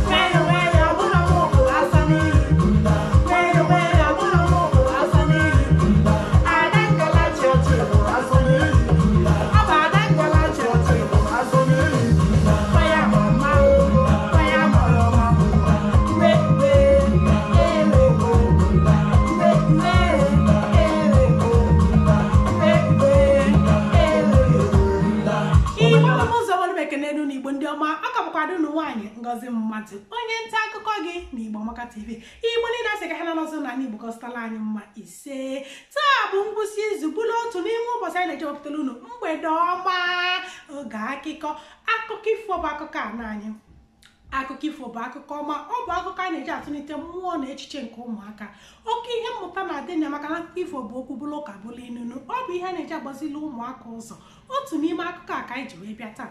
Nwayọ nwayọ, mụ na mụ bụ asa n'iyi. Nwayọ nwayọ, mụ na mụ bụ asa n'iyi. Ada ngala chọọchị bụ asọ n'iyi. Ọ bụ ada ngala chọọchị bụ asọ n'iyi. Kwaya mama o, kwaya mama. Uwe uwe, ewe o. Uwe uwe, ewe o. Uwe uwe, ewe o. Igbo bụ ụzọ ọrụ bekee n'elu na Igbo ndị ọma, aka bụkwado unu nwaanyị Ngozi Mmadụ, onye nta akụkọ gị na Igbo Amaka TV. Igbo niile asị ka ha na n'ọzọ na Igbo gọzitala anyị mma ise. Taa bụ ngwụsị izu, bụrụ otu n'ime ụbọchị anyị na-eji wepụtara unu mgbede ọma, oge akụkọ. Akụkọ ifo bụ akụkọ a na anyị. Akụkọ ifo bụ akụkọ ọma, ọ bụ akụkọ a na-eji atụlite mmụọ na echiche nke ụmụaka. Oke ihe mmụta na-adị na maka na akụkọ ifo bụ okwu bụrụ ụka bụrụ inunu. Ọ bụ ihe a na-eji agbazili ụmụaka ụzọ. Otu n'ime akụkọ a ka anyị ji wee bịa taa.